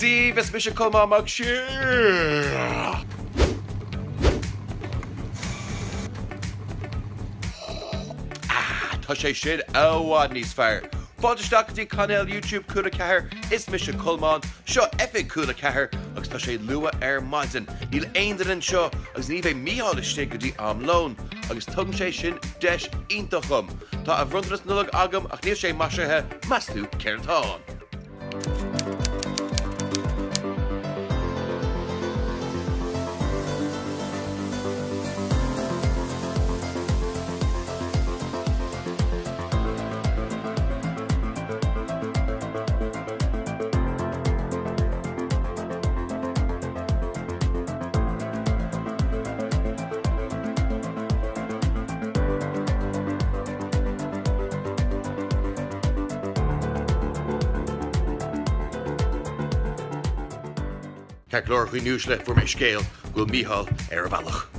Dia daoibh, is mise Colmán Mac Séaghdha. Ah, tá sé sin i bhfad níos fearr. Fáilte isteach go dtí cainéal YouTube Cúla 4, is mise Colmán, seo oifig Cúla 4 agus tá sé luath ar maidin. Níl aon duine anseo agus ní bheidh Mícheál istigh go dtí am lóin agus tugann sé sin deis iontach dhom. Tá a bhronntanas Nollag agam ach níl sé maisithe, meas tú céard atá ann? Ceart go leor, a dhaoine uaisle, fuair mé scéal go bhfuil Mícheál ar a bhealach.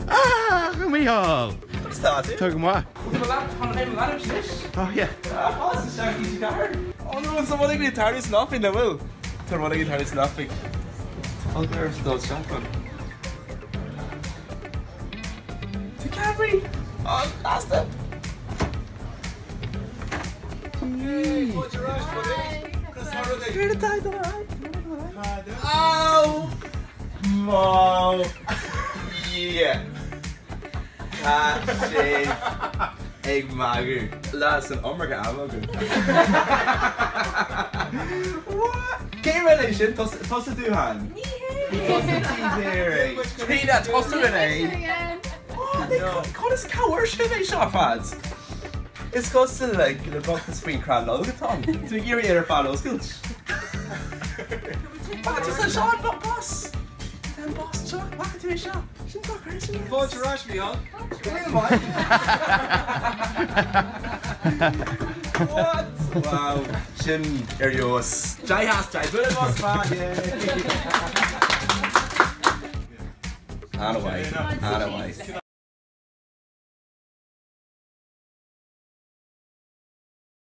Ah, a Mhícheál! Conas tá tú? Tá go maith. Tá, yeah. Ó no, tá rud éigin ag tarlú san oifig, nach bhfuil? Tá rud éigin ag tarlú san oifig. Tá eagla orm dul isteach ann. Tá ceamaraí ann feasta. Céard atá ag dul ar aghaidh? Ó! Mo Dhia! Tá sibh ag magadh. Lads, an iomarca ama againn. What? Cé rinne é sin? Tusa Dúshan? Ní hé! Tusa T. Tríona, tusa rinne é! Conas cá bhfuair sibh é seo ar fad? Is cosúil le le bronntanas faoin chrann Nollag atá ann. Tá mé ag iarraidh iad ar fad a oscailt. Bhfaca tusa seo an boss? Tá an boss anseo. Bhfaca tú é seo? Sin dochreidte. Fáilte ar ais, Mícheál. Go raibh maith. What? Wow. Sin ar fheabhas. Deich as deich. Bualadh bos maith. Yay. An-mhaith. An-mhaith.